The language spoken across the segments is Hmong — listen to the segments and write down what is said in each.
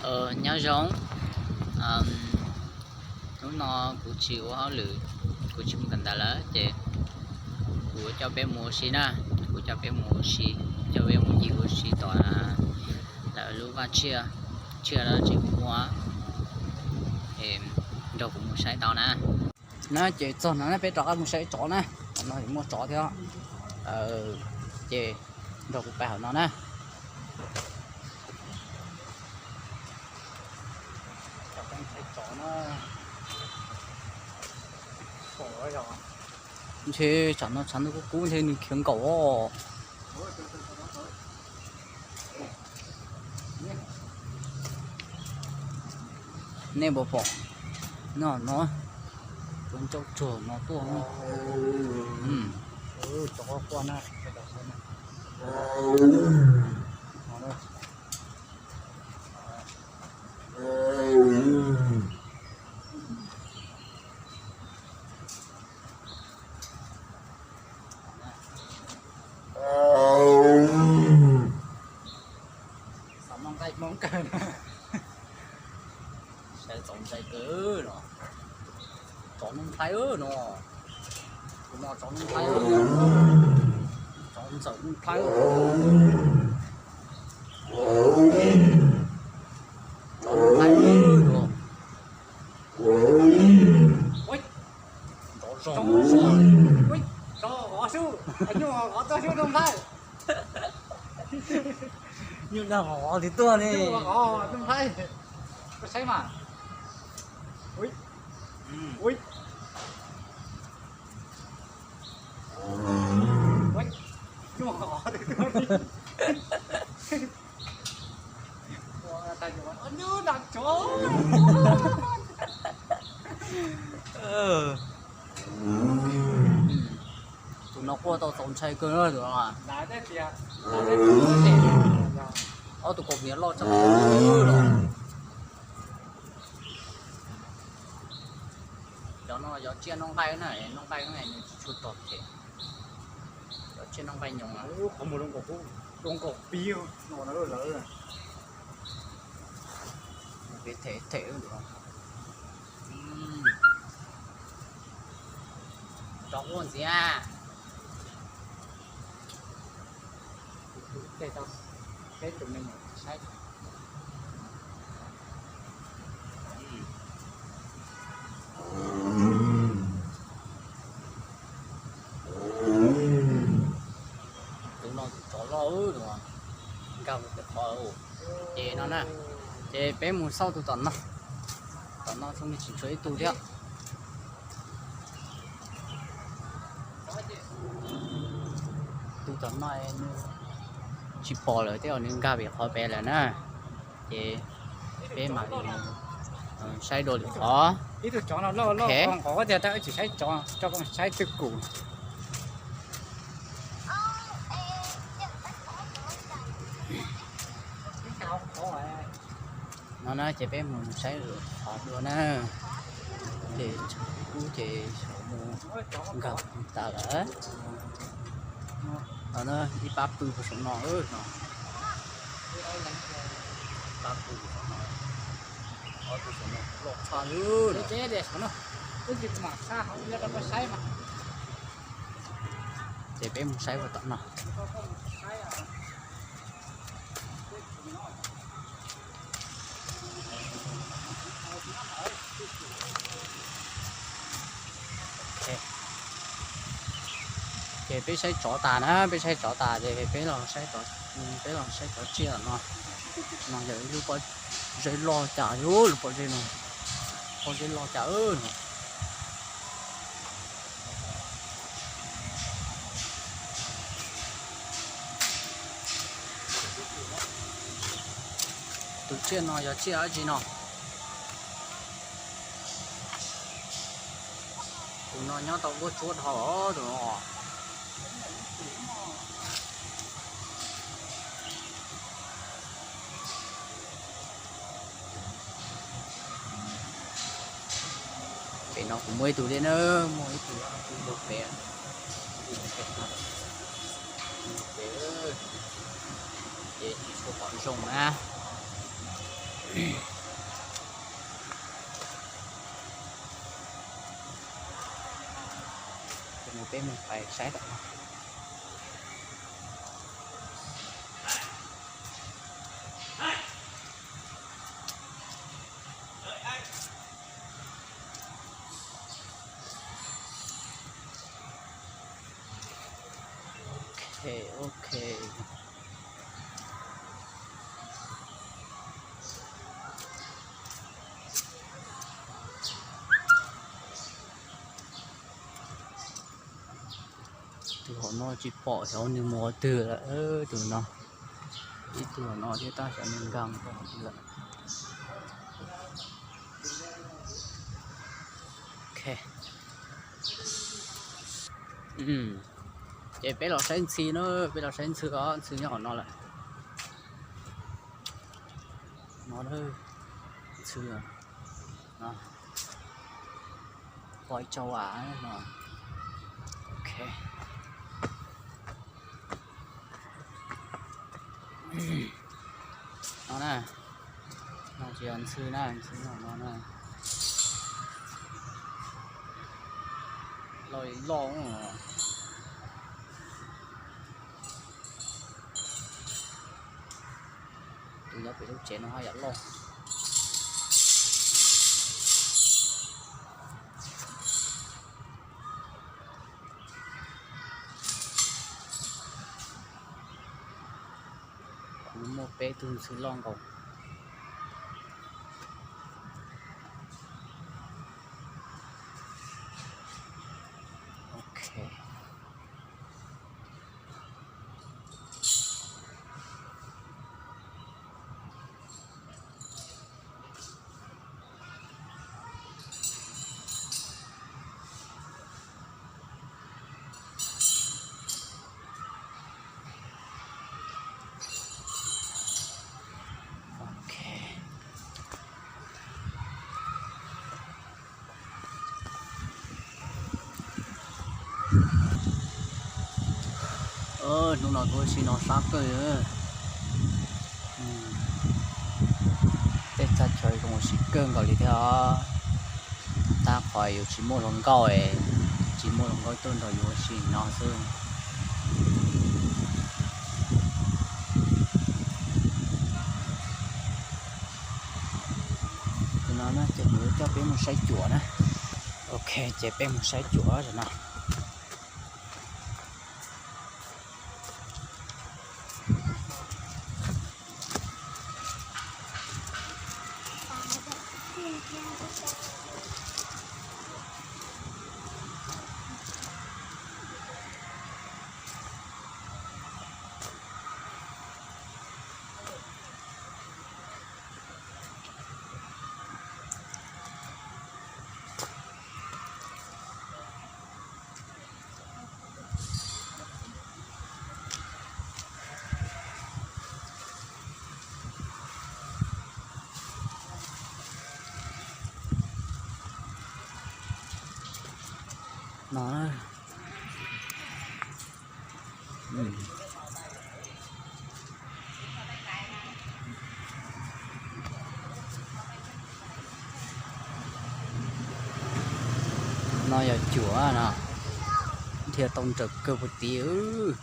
Nyob zoo, hnub no kuv tsis ua hauj lwm, kuv tsis mus kawm ntawv lawm ces kuv coj peb mus ua si na, kuv coj peb mus ua si, coj peb mus ncig ua si tom lawv lub vaj tsiaj, tsiaj dab tsi kuv muaj, nrog kuv mus saib tau na. Na ces txog no na peb rov qab mus saib tsov na, no muaj tsov thiab, ces nrog kuv pais hauv no na. Ntshe tsam no tshav ntuj kub kub ntshe nws khiav nkaum os. Nej puas pom no, no tus ncauj tsuag no tuaj. Xav noj nqaij Hmoob kawg, saib txaus ntshai kawg no. Tsov Nuj Nplhaib no, tus no tsov Nuj Nplhaib, tsov ntxawm Nuj Nplhaib, tsov Nuj Nplhaib no. Nrov zog, zog, zog, nyuj qov tuaj xwb Nuj Nplhaib. Nyuj dag qov qov twg tuaj ne? Nuj Nplhaib, koj saib mas. Nyuj qov twg tuaj ne? Tus no quaj tau txaus ntshai kawg na tus no. Ob tug kaus hniav loj tshaj plaws. Cov no yog tsiaj noj nqaij na, noj nqaij nws tsis tshua rog them. Cov tsiaj noj nqaij nyoos, qhov muag zoo nkaus pib no lawm. Them them. Tsov quaj ntxiv. Peb tus me nyuam saib. Tus no tus tsov loj, nkag mus pem qhov. Ces no na, ces peb mus xauj tus tom no. Tom no zoo li tsis tshuav ib tug thiab. Tus tom no nws tsis pom lawm thiab, nws nkag pem qhov pem lawm na. Ces peb mam li saib dua lwm qhov. Ib tug tsov no loj loj nqos tiag, tab wb tsis saib tsov, tso saib twj kum. No na ces peb mus saib lwm qhov dua na. Ces kub ces saum mus nkag tas lawm. Ib pab pw saum no no. Pab pw saum no. Ob tug saum no loj tshaj lawm. Ces peb mus saib ua tom no. Ces peb saib tsov tas na, peb saib tsov tas ces peb los saib, peb los saib tsov tsiaj no. No yog ib lub pob zeb loj cas, lub pob zeb no, pob zeb loj cas no. Tus tsiaj no yog tsiaj dab tsi no? Tus no nyob tau nkuaj tsuab dhau tus no. Pem no kuv muaj ib tug thiab na, muaj ib tug pem, pem, ces tsis tshua pom zoo na. Ces mus peb mus pais saib tom no. Ok, ok. Tus hauv no tsis pom xyov nws mus qhov twg lawm, tus no. Ib tug hauv no thiab tab xyov nws nkag mus qhov twg lawm. Ok. Ces peb los saib ntxhw na, peb los saib ntxhw os, ntxhw nyob hauv no lawm. No, ntxhw no. Pom ib tsob av no. Ok. No na, no tsis yog ntxhw na, ntxhw no no na. Loj li loj. Tus nyob pem lub tsev no haj yam loj. Kuv muaj peb tug ntxhw loj nkaus. Ok. Ok. Hnub no kuv ua si no sab kawg. Tej txaj chaw zoo ua si kawg nkaus li thiab os. Tab qhov yus tsis muaj hluas nkauj, tsis muaj hluas nkauj tuaj nrog yus ua si no xwb. Tus no na ces kuv coj peb mus saib cuam na. Ok, ces peb mus saib cuam no. No. No yog cuam no, dhia tau nrawm kawg puag tid.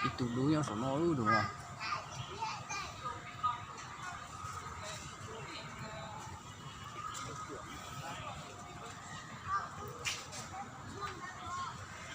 Ib tug dub nyob saum no tus no.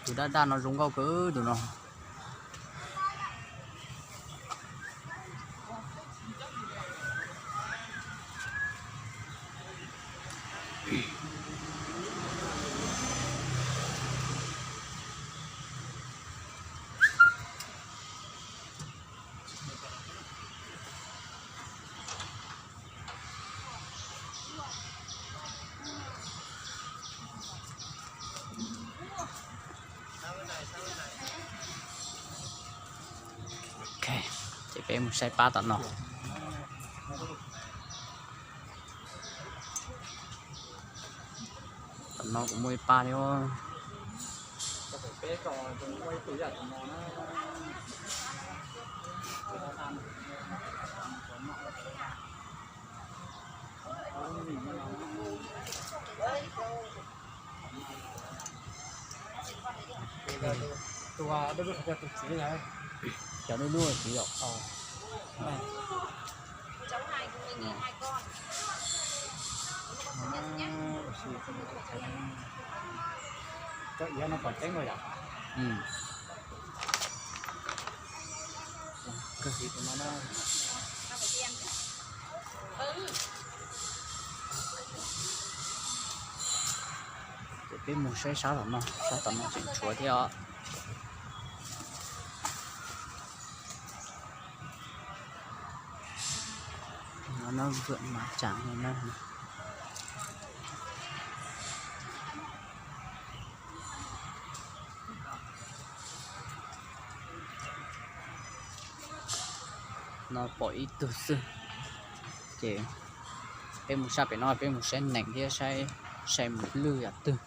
Tus daj daj no zoo nkauj kawg tus no. Peb mus saib pab tom no. Tom no kuv muaj ib pab thiab. Cov lub lub txiv yom. Ces peb mus saib sab tom no, sab tom no tseem tshuav thiab os. No vwm mav tsam no na. No pom ib tug xwb. Ces peb mus sab pem no peb mus saib nees thiab saib, saib mus lwj yam twg.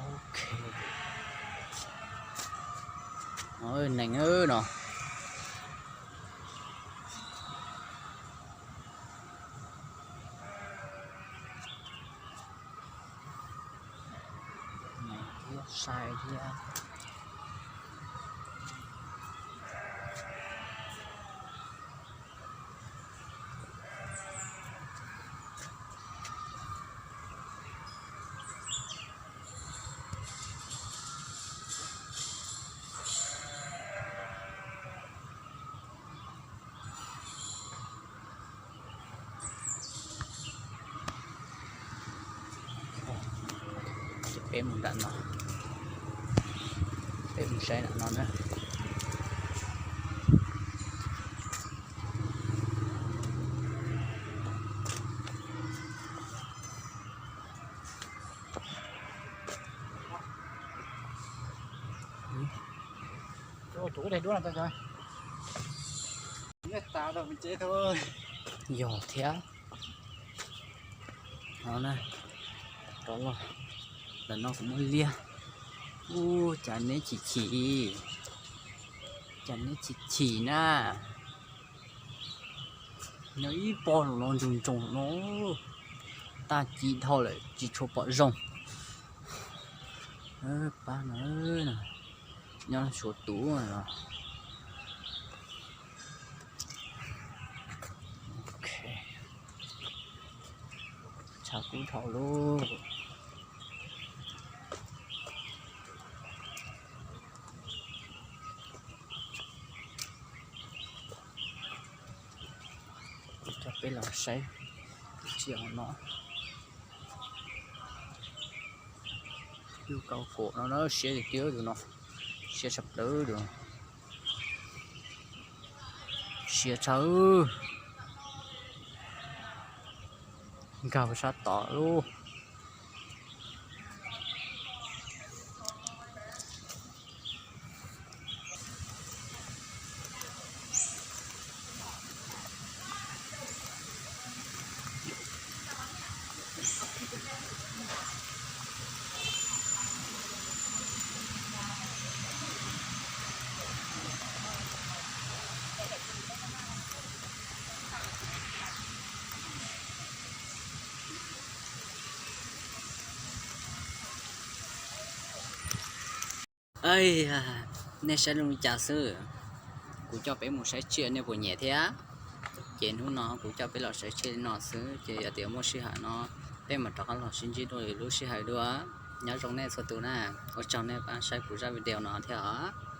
Ok. Nees no. Thiab sai thiab. Ces peb mus nram no, peb mus saib nram no na. Yog thiab. No na, rov los, ntawm no kuv muaj liag. Ub, cas neb chim chim, cas neb chim chim na. Nyob ib pob no ntsoog ntsoog no, tag kis dhau lawm tsis tshua pom zoo. Pab no, nyob suav tus. Tshav kub dhau lauj. Kuv coj peb los saib tus tsiaj no. Lub kaus kom no na siab tiag tiag tus no, siab tshaj plaws tus no. Siab tshaj, nkag sab tod lauj. Nej saib zoo li cas xwb? Kuv coj peb mus saib tsiaj nej puas nyiam thiab? Ces hnub no kuv coj peb los saib tsiaj li no xwb, ces yog tias muaj sij hawm no peb mam rov qab los sib ntsib dua lwm lub sij hawm dua. Nyob zoo nej txhua tus na, ua tsaug nej pab saib kuv zaj video no thiab os.